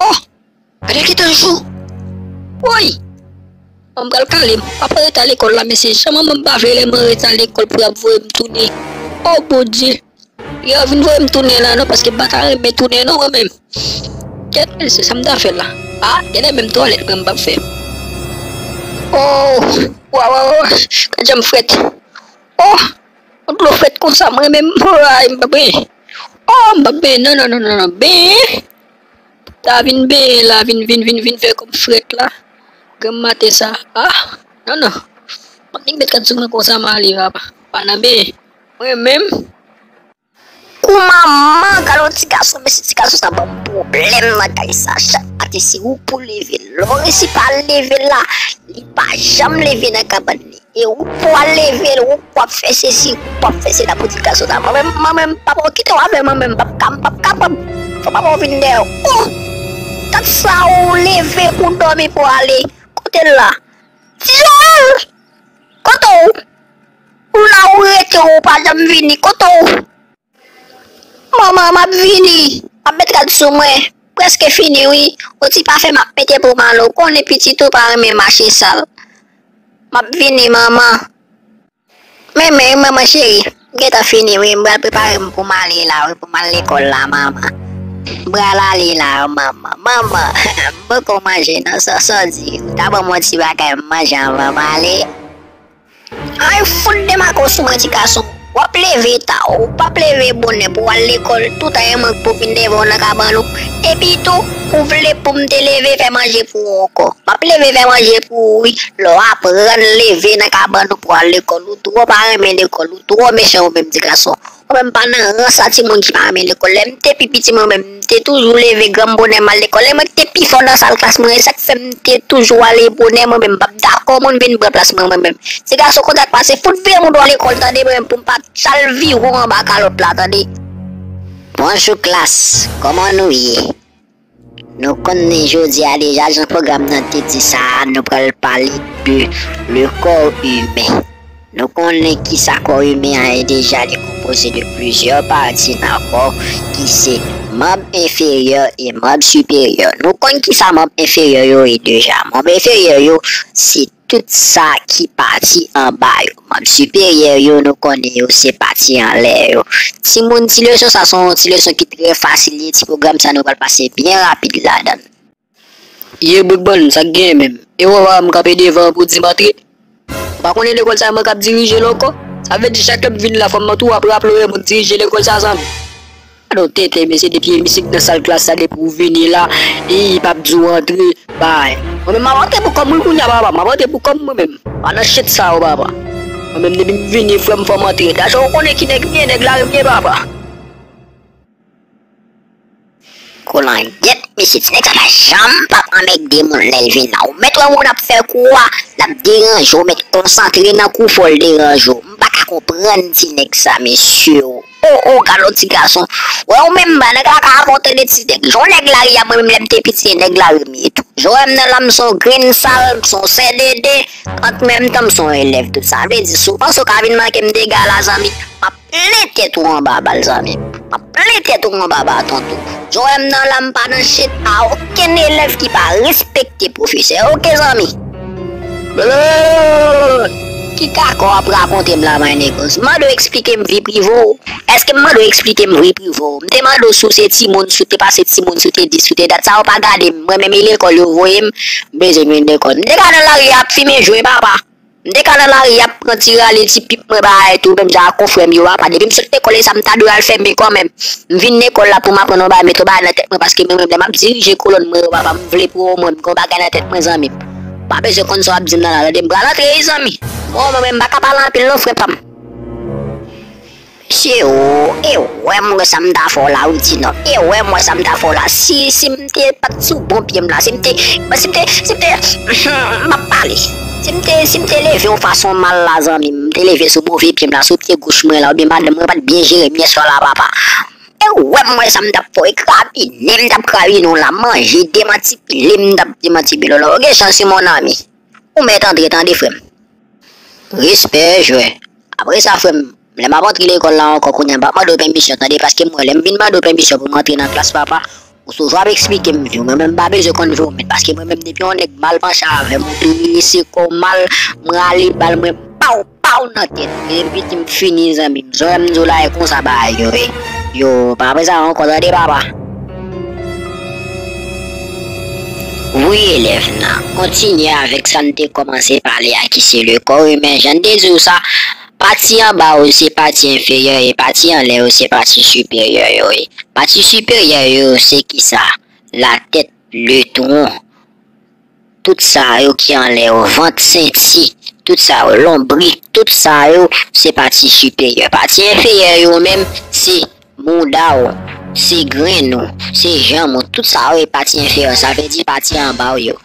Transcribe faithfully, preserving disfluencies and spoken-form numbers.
Oh! Gade ki tan jou! Woy! Mwen pral kale, m pa pral rete lekòl la, mesye. Jan manman m pa vle lè mwen rete lekòl pou y ap voye m tounen. Oh, Bondye! Yo vin voye m tounen la non, paske m pa ta renmen tounen non, mwen menm. Kèt, mesye, sa m ta fè la? Ah, genlè menm twalèt mwen m p ap fè. Oh, waw, waw, waw, gad jan m frèt. Oh, yon dlo frèt konsa, mwen menm, oh, ay, m p ap benyen. Oh, m p ap benyen, non, non, non, non, non, benyen. Ta vin benyen la, vin, vin, vin, vin fè kò m frèt la. Granm maten sa. Ah, non, non. M ap nik met kad sou mwen konsa, m ale, papa. Pa nan benyen. Mwen menm. Kou manman, gade yon ti gason, mesye, ti gason sa ban m pwoblèm nan kay sa. Chak maten se ou pou leve l. Lè w resi pa leve l la, li pa janm leve nan kabann li. E ou pou al leve l, ou pou ap fè sesi, ou pou ap fè sela pou ti gason sa. Mwen menm, mwen menm, papa, w kite w avè mwen menm, m p ap ka, m p ap kapab. Fò papa w vin dèyè w. Oh! Gad sa ou leve pou dòmi pou ale. Kote l la? Dyòl! Kote w? Ou la ou rete, ou pa janm vini. Kote w? Manman, m ap vini. M ap met rad sou mwen. Prèske fini, wi. Yon ti pafen m ap mete pou m ale. Ou konnen pitit ou pa renmen mache sal. M ap vini, manman. Men, men, manman cheri, m gentan fini, wi. M pral prepare m pou m ale la, wi, pou m al lekòl la, manman. M pral ale la, manman. Manman, m poko manje, non, sa, sa w di. Ou ta ban m yon ti bagay m manje anvan m ale. Ay, fout de mako sou mwen, ti gason. W ap leve ta, ou p ap leve bonè pou w al lekòl, tout an e mwen k pou vin leve w nan kabann ou. Epi tou, ou vle pou m te leve fè manje pou ou ankò. M ap leve fè manje pou ou, wi. Lè w aprann leve nan kabann ou pou w al lekòl, ou twò pa renmen lekòl, ou twò mechan ou menm, ti gason. Mwen menm pa nan rans a timoun ki pa renmen lekòl. Lè m te pi piti mwen menm, m te toujou leve granm bonè m al lekòl. E mwen ki te pi fò nan sal klas mwen, e sa k fè m te toujou ale bonè mwen menm. M p ap dakò moun vin pran plas mwen, mwen menm. Ti gason kontak pase, fout veye moun dwò lekòl, tande, mwen menm, pou m pa chal vire w anba kalòt la, tande. Bonjou klas, kòman nou ye? Nou konnen jodi a deja, jan pwogram nan te di sa a, nou pral pale de le corps humain. Nou konnen kisa kò imen an ye deja, li konpoze de plizyè pati nan kò ki se manm enferyè e manm siperyè. Nou konn kisa manm enferyè yo ye deja. Manm enferyè yo se tout sa ki pati anba yo. Manm siperyè yo, nou konnen yo se pati anlè yo. Timoun, ti leson sa se yon ti leson ki trè fasil, li ti pwogram sa nou pral pase byen rapid ladan l. Ye bout bann, sa k genyen menm? E w wè papa m kanpe devan an pou di m antre? Ou pa konnen lekòl sa a mwen k ap dirije l ankò? Sa vle di chak lè m vin la fò m tou ap raple w e mwen k dirije lekòl sa a, zanmi. Gade yon tenten, mesye, depi misye k nan sal klas sa, depi w vini la, li p ap di w antre, bay. Mwen menm m ap antre pou kò m wi kounye a, papa, m ap antre pou kò m mwen menm. Pa nan shit sa yo, papa. Mwen menm depi m vini, frè m, fò m antre. Dache ou konnen ki nèg m ye, nèg lari m ye, papa. Kolangyèt, mesye, ti nèg sa pa janm p ap anmègde moun lè l vin la. Ou mèt wè moun ap fè kou a, l ap deranje w, ou mèt konsantre nan kou fò l deranje w. M pa ka konprann ti nèg sa, mesye o. O, o, gad yon ti gason. Wè ou menm ba nan kaka avè w tande ti nèg. Jan w nèg lari a, mwen menm lè m te piti, se nèg lari m ye tou. Jan w wè m nan la, m se yon grenn sal, m se yon sèdede, an menm tan m se yon elèv tou. Sa vle di, si w panse w ka vin manke m dega la, zanmi, m ap plen tèt ou anba bal, zanmi m. M ap plen tèt ou anba baton tou. Jan w wè m nan la, m pa nan shit a okenn elèv ki pa respekte pwofesè, oke, zanmi? Ki kaka w ap rakonte m la, my niggas? M mande w eksplike m vi prive w. Èske m mande w eksplike m vi prive w? M te mande w si w se timoun, si w te pase timoun, si w te dis, si w te dat. Sa yo pa gade m. Mwen menm e lekòl yo voye m, m bezwen vin lekòl. M te ka nan lari ap fimen jwen, papa. M te ka nan lari ap pran ti rale, ti pip mwen bagay tou, menm jan ak konfrè m yo, papa. Depi m sot lekòl, e sa m ta dwe al fè, men kanmenm. M vin lekòl la pou m aprann yon bagay, mete yon bagay nan tèt mwen, paske mwen menm, lè m ap dirije kolòn mwen yo, papa, m vle pou mwen, m gen yon bagay nan tèt mwen, zanmi m. Pa bezwen konn sa w ap di m nan la, tande, m pral antre wi, zanmi. Bon, mwen menm, m pa ka pale anpil non, frè pa m. Mesye o, e wè m wè sa m ta fè w la, wi, ti nonm. E wè m wè sa m ta fè w la. Si, si m te pa t sou bon pye m la, si m te, si m te, si m te, m ap pale. Si m te, si m te leve yon fason mal la, zanmi m, m te leve sou move pye m la, sou pye goch mwen la, oubyen madanm mwen pa t byen jere m yè swa la, papa. E wè m wè sa m t ap fè w, e krabinen m t ap krabinen w la, manje, demantibile m t ap demantibile w la. Ou gen chans wi, mon ami. Ou mèt antre, tande, frè m. Respè, jwè. Apre sa, frè m, lè m ap antre lekòl la ankò, kounye a, m p ap mande w pèmisyon, tande, paske m wè, lè m vin mande w pèmisyon pou m antre nan klas, papa, Ou toujou ap eksplike m vi w, mwen menm m pa bezwen konn vi w menm, paske mwen menm depi yon nèg mal panche avè m, ou trese kò w mal, m rale bal mwen paw paw nan tèt. Epi m fini zanmi m. Zòrèy m di w la e konsa bagay yo ye. Yo, pa apre sa ankò tande papa. Wi elèv nan, kontinye avèk sa n te kòmanse pale a ki se le kò imen. Jan n te di w sa, pati anba yo se pati enferyè e pati anlè yo se pati siperyè yo ye. Pati siperyè yo se kisa? Latèt, le tron, tout sa yo ki anlè yo, vant, senti, tout sa yo, lonbrik, tout sa yo se pati siperyè. Pati enferyè yo menm se mouda w, se grenn ou, se janm ou, tout sa yo e pati enferyè, sa vle di pati anba w yo.